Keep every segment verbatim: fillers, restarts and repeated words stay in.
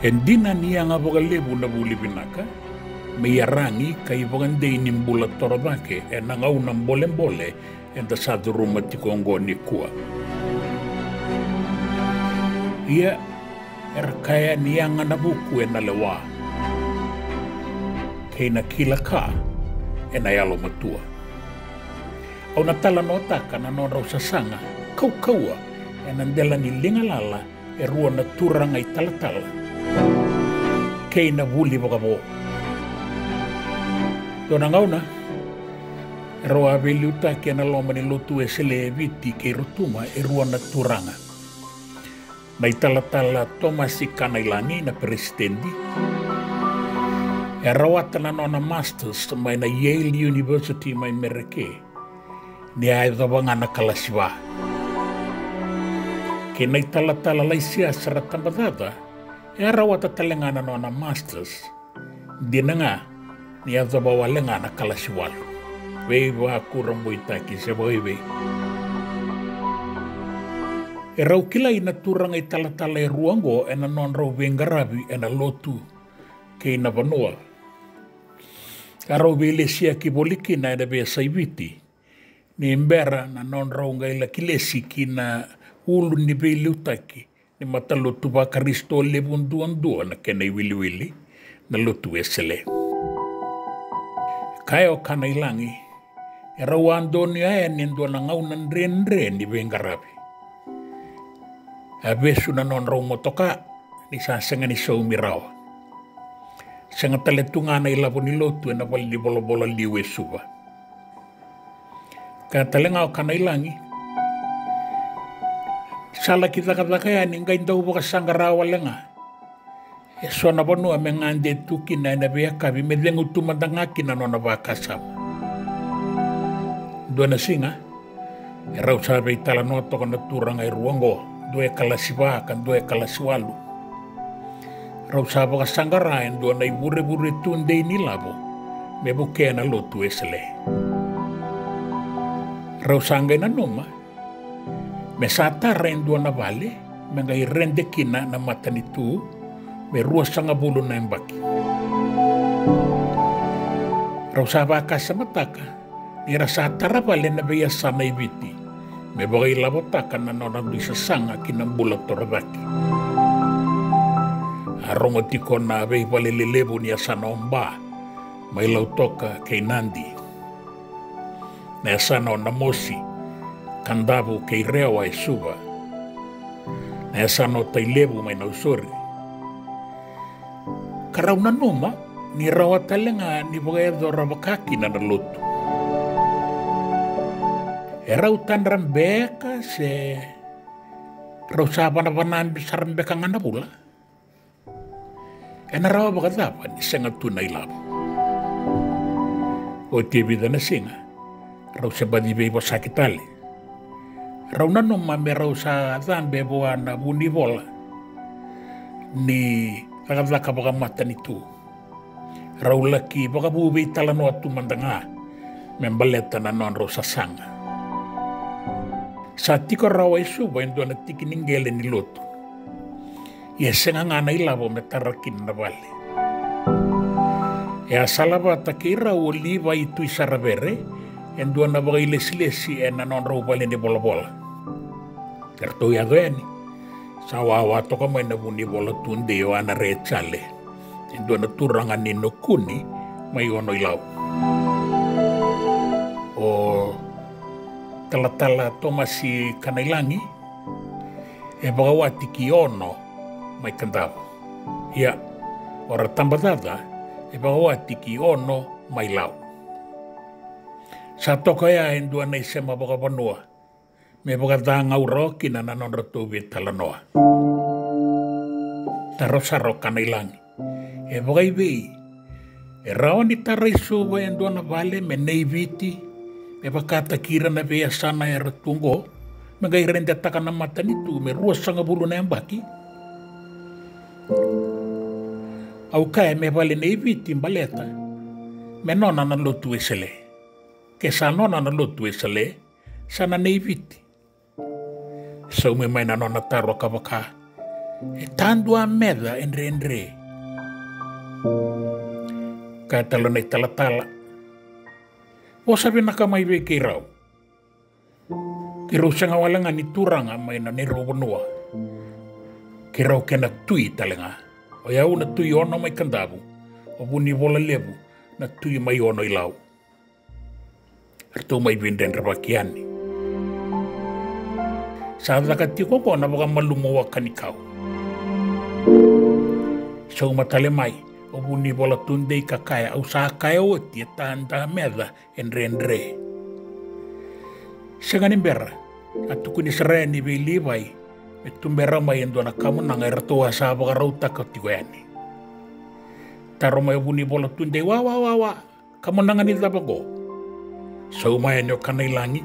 E dina ni yaga vakalevu na vuli vinaka me iyaragi ka ivakadei ni bula torocake ena gauna bolebole eda sa curuma tiko oqo nikua. Ia, era kaya ni yaga na vuku ena lewa, kei na kila ka ena yalomatua. Au na talanoataka na nodrau sasaga kaukauwa ena dela ni ligalala e rua na turaga italatala kei na vuli vakavo. Dua na gauna, erau a veiliutaki ena loma ni Lotu Wesele e Viti kei Rotuma e rua na turaga. Na italatala Tomasi Kanailagi na peresitedi, e rawata na nona masters mai na Yale University mai Mereke, ni a yacova ga na kalasi va. Kei na italatala Laisiasa Ratabacaca, e a rawata tale ga na nona masters, dina ga ni yacova wale ga na kalasi walu. Veivakurabuitaki se vakaivei. E rau kilai na turaga italatala e rua oqo ena nodrau veiqaravi ena lotu kei na vanua. A rau veilesiyaki voli kina ena veiyasai Viti ni bera na nodrau qai laki lesi ki na ulu ni veiliutaki ni matalotu vaKarisito levu duadua na kena iwiliwili, na Lotu Wesele. Kaya o Kanailagi, e rau a donuya yani e dua na gauna dredre ni veiqaravi. A vesu na nodrau motoka ni sa sega ni saumi rawa. Sega tale tu ga na ilavo ni lotu ena valenivolavola liu e Suva. Kaya tale ga o Kanailagi, sa laki cakacaka yani qai dau vakasaqara wale ga e so na vanua me gade tu kina ena veiyakavi me cegu tu mada ga kina na nona vakasama. Dua na siga, e rau sa veitalanoa toka na turaga e rua oqo, dua e kalasi va ka dua e kalasi walu. Rau sa vakasaqara e dua na ivurevure tudei ni lavo me vukea na Lotu Wesele. Rau sa qai nanuma me sa tara e dua na vale me qai rede kina na matanitu me ruasagavulu na yabaki. Rau sa vakasamataka ni ra sa tara vale na veiyasana e Viti me vakailavotaka na nona dui sasaga ki na bula torocake. A rogo tiko na veivale lelevu ni yasana o Ba mai Lautoka kei Nadi, na yasana o Namosi, Kadavu kei Rewa e Suva, na yasana o Tailevu mai Nausori. Ka rau nanuma ni rawa tale ga ni vakayacora vakakina na lotu. E rau tadra beka se rau sa vanavana sara beka ga na vula? Ena rawa vakacava ni sega tu na ilavo? Oti e vica na siga, rau se baci veivosaki tale. Rau nanuma me rau sa cabe vua na vunivola ni cakacaka vakamatanitu. Rau laki vakavu veitalanoa tu mada ga me baleta na nodrau sasaga. Sa tiko rawa e Suva e dua na tiki ni qele ni lotu. Ia sega ga na ilavo me tara kina na vale. E a salavata kei rau o Livai Tuisaravere e dua na vakailesilesi ena nodrau vale ni volavola. Eratou yaco yani, sa wawa toka mai na vunivola tudei o Ana Rejale, e dua na turaga ni Nokuni mai Ono-i-Lau. O talatala Tomasi Kanailagi e vakawati ki Ono mai Kadavu. Ia, o Ratabacaca e vakawati ki Ono mai Lau. Sa toka oya e dua na isema vakavanua me vakacagau rawa kina na nodratou veitalanoa. Taro sara o Kanailagi, e vakaivei e rawa ni tara i Suva e dua na vale me nei Viti me vakataki ira na veiyasana era tu oqo me qai redetaka na matanitu me ruasagavulu na yabaki? Au kaya me vale nei Viti baleta me nona na Lotu Wesele. Ke sa nona na Lotu Wesele, sa na nei Viti. Saumi mai na nona taro ka vaka, E tadua meca e dredre. Kaya tale na italatala, vosa vinaka mai vei keirau. Keirau sega wale ga ni turaga mai na neirau vanua. Keirau kena tui tale ga. O yau na Tui Ono mai Kadavu, o Vunivola Levu na Tui mai Ono-i-Lau. Eratou mai veidredrevaki yani. Sa caka tiko oqo na vakamalumu wakanikau. Sauma tale mai o Vunivola Tudei ka kaya, au sa kaya oti e tadua meca e dredre. Sega ni bera, a tukuni sara yani vei Livai me tubera mai e dua na kamunaga eratou a sa vakarautaka tiko yani. Taro mai o Vunivola Tudei, wa, wa, wa, wa. Kamunaga ni cava oqo? Sauma yani o Kanailagi,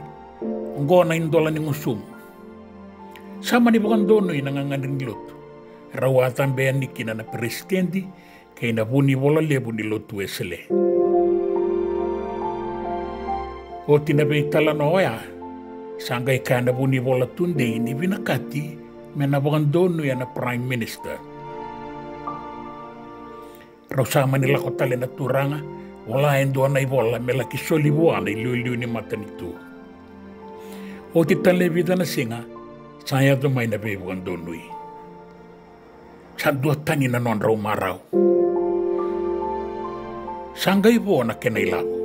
oqo na idola ni gusumu. Sa mani vakadonui na gagadre ni lotu. Rau a cabe yani kina na peresitedi kei na Vunivola Levu ni Lotu Wesele. Oti na veitalanoa oya, sa qai kaya na Vunivola Tudei ni vinakati me na vakadonuya na Prime Minister. Rau sa mani lako tale na turaga, vola e dua na ivola me laki soli vua na iliuliu ni matanitu. Oti tale e vica na siga, sa yaco mai na veivakadonui. Sa duatani na nodrau marau. Sa qai vo na kena ilavo.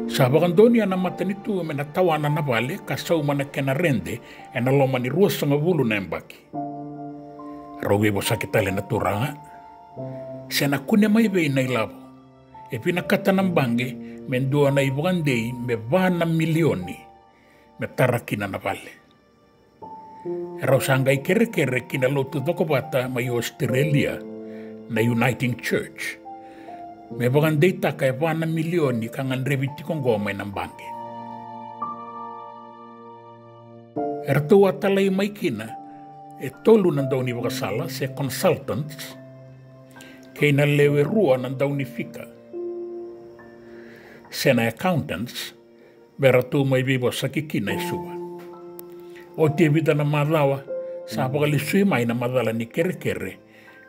Sa vakadonuya na matanitu me na tawana na vale ka sauma na kena rede ena loma ni ruasagavulu na yabaki. Rau veivosaki tale na turaga se na kune mai vei na ilavo. E vinakata na baqe me dua na ivakadei me va na milioni me tara kina na vale. E rau sa qai kerekere ki na lotu cokovata mai Ositerelia, na Uniting Church, me vakadeitaka e va na milioni ka gadrevi tiko oqo mai na baqe. Eratou a talai mai kina e tolu na daunivakasala se consultants kei na lewe rua na daunifika se na accountants, me ratou mai veivosaki kina e Suva. Oti e vica na macawa, sa vakalesui mai na macala ni kerekere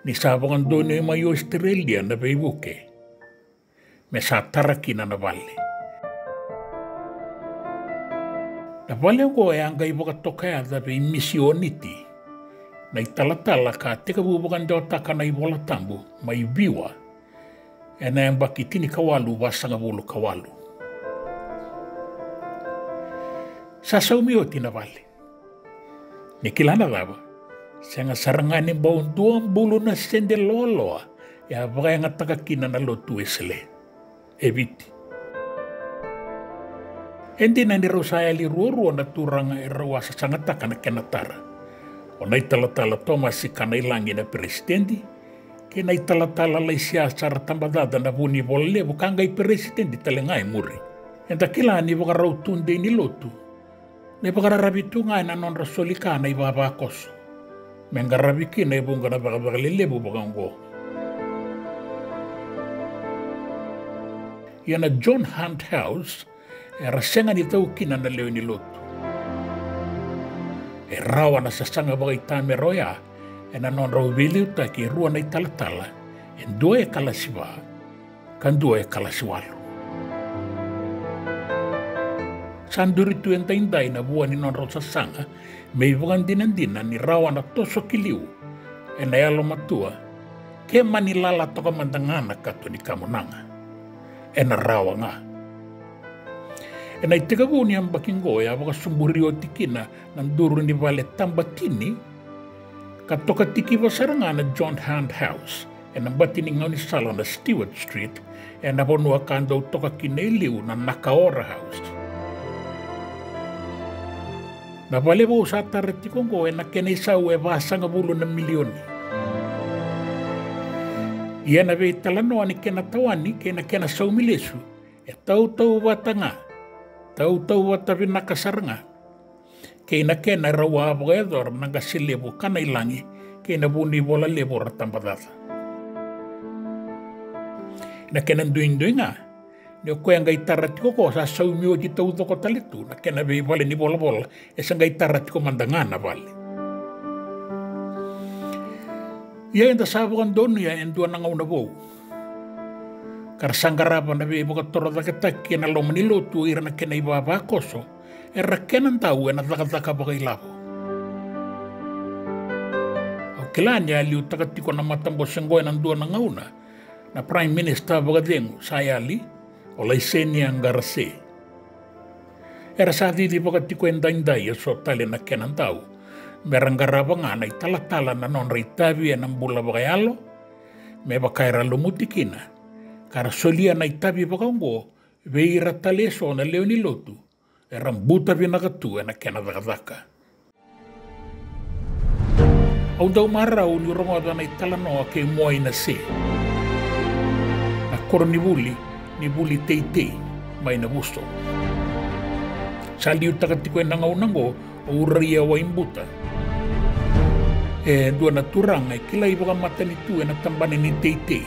ni sa vakadonui mai Ositerelia na veivuke me sa tara kina na vale. Na vale oqo e a qai vakatokayaca vei Misi Oniti, na italatala ka tekivu vakadewataka na iVola Tabu mai Viwa ena yabaki tinikawalu vasagavulu ka walu. Sa saumi oti na vale. Ni kila na cava, sega sara ga ni bau dua bulu na sede loaloa e a vakayagataka kina na lotu Wesele e Viti. E dina ni rau sa yali ruarua na turaga e rau a sasagataka na kena tara. O na italatala Tomasi Kanailagi na peresitedi, kei na italatala Laisiasa Ratabacaca na Vunivola Levu ka qai peresitedi tale ga e muri. Eda kila ni vakarau tudei ni lotu, me vakararavi tu ga ena nodra soli ka na ivavakoso me qaravi kina e vuqa na cakacaka lelevu vakaoqo. Ia na John Hunt House era sega ni cau kina na lewe ni lotu. E rawa na sasaga vakaitamera oya ena nodrau veiliutaki e rua na italatala, e dua e kalasi va ka dua e kalasi walu. Sa duri tu e daidai na vua ni nodrau sasaga me ivakadinadina ni rawa na toso ki liu ena yalomatua, ke mani lala toka mada ga na kato ni kamunaga. Ena rawa ga. Ena itekivu ni yabaki oqo e a vakasuburi oti kina na duru ni vale Tabatini, ka tokatikiva sara ga na John Hunt House ena bati ni gaunisala na Stewart Street, ena vanua ka dau toka kina e liu na Nakaora House. Na vale vou sa tara tiko oqo ena kena isau e vasagavulu na milioni. Ia na veitalanoa ni kena tawani kei na kena saumi lesu e tautauvata ga, tautauvata vinaka sara ga kei na kena e rau a vakayacora na qase levu Kanailagi kei na Vunivola Levu Ratabacaca. Na kena duidui ga, Ni o koya e qai tara tiko ko sa saumi oti taucoko tale tu na kena veivale ni volavola, e se qai tara tiko mada ga na vale. Ia eda sa vakadonuya e dua na gauna vou, ka ra sa qarava na veivakatorocaketaki ena loma ni lotu o ira na kena ivavakoso era kena dau ena cakacaka vakailavo. Au kila ni a liutaka tiko na matabose oqo ena dua na gauna na Prime Minister vakacegu sa yali, o Laisenia Qarase. Era sa cicivaka tiko edaidai eso tale na kena dau me ra qarava ga na italatala na nodra itavi ena bula vakayalo, me vaka era lumuti kina, ka ra solia na itavi vakaoqo vei ira tale eso na lewe ni lotu era buta vinaka tu ena kena cakacaka. Au dau marau niu rogoca na italanoa kei Moaina Se, na koronivuli ni vuli teitei mai Navuso. Sa liutaka tiko ena gauna oqo o Uraia Waibuta, e dua na turaga e kilai vakamatanitu ena tabana ni teitei,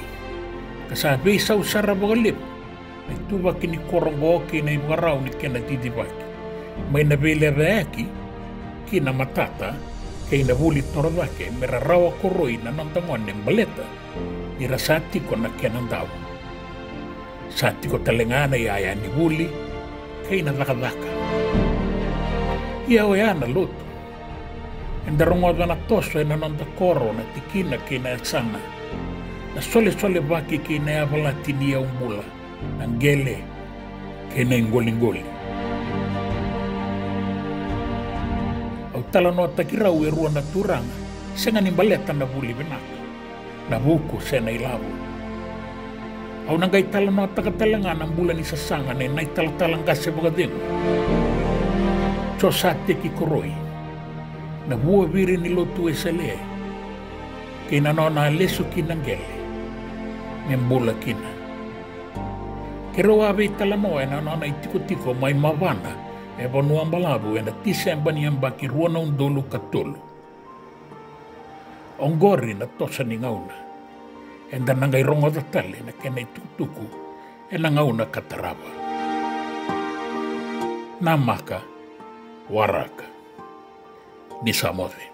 ka sa veisau sara vakalevu na ituvaki ni koro oqo kei na ivakarau ni kena cicivaki, mai na veilecayaki ki na matata kei na vuli torocake me ra rawa koroi na noda gone baleta ni ra sa tiko na kena dau. Sa tiko tale ga na iyaya ni vuli kei na cakacaka. Ia oya na lotu. Eda rogoca na toso ena noda koro na tikina kei na yasana, na solesolevaki kei na yavalati ni yaubula, na qele kei na iqoliqoli. Au talanoataki rau e rua na turaga, sega ni baleta na vuli vinaka, na vuku se na ilavo. Au na qai talanoataka tale ga na bula ni sasaga nei Naitalatala Qase vakacegu, Josateki Koroi, na vuaviri ni lotu Wesele, kei na nona a lesu ki na qele me bula kina. Keirau a veitalanoa ena nona itikotiko mai Mavana e Vanua Balavu ena Tiseba ni yabaki rua na udolu ka tolu. Oqori na toso ni gauna. Eda na qai rogoca tale na kena itukutuku ena gauna ka tarava. Namaka, waraka. Ni sa moce.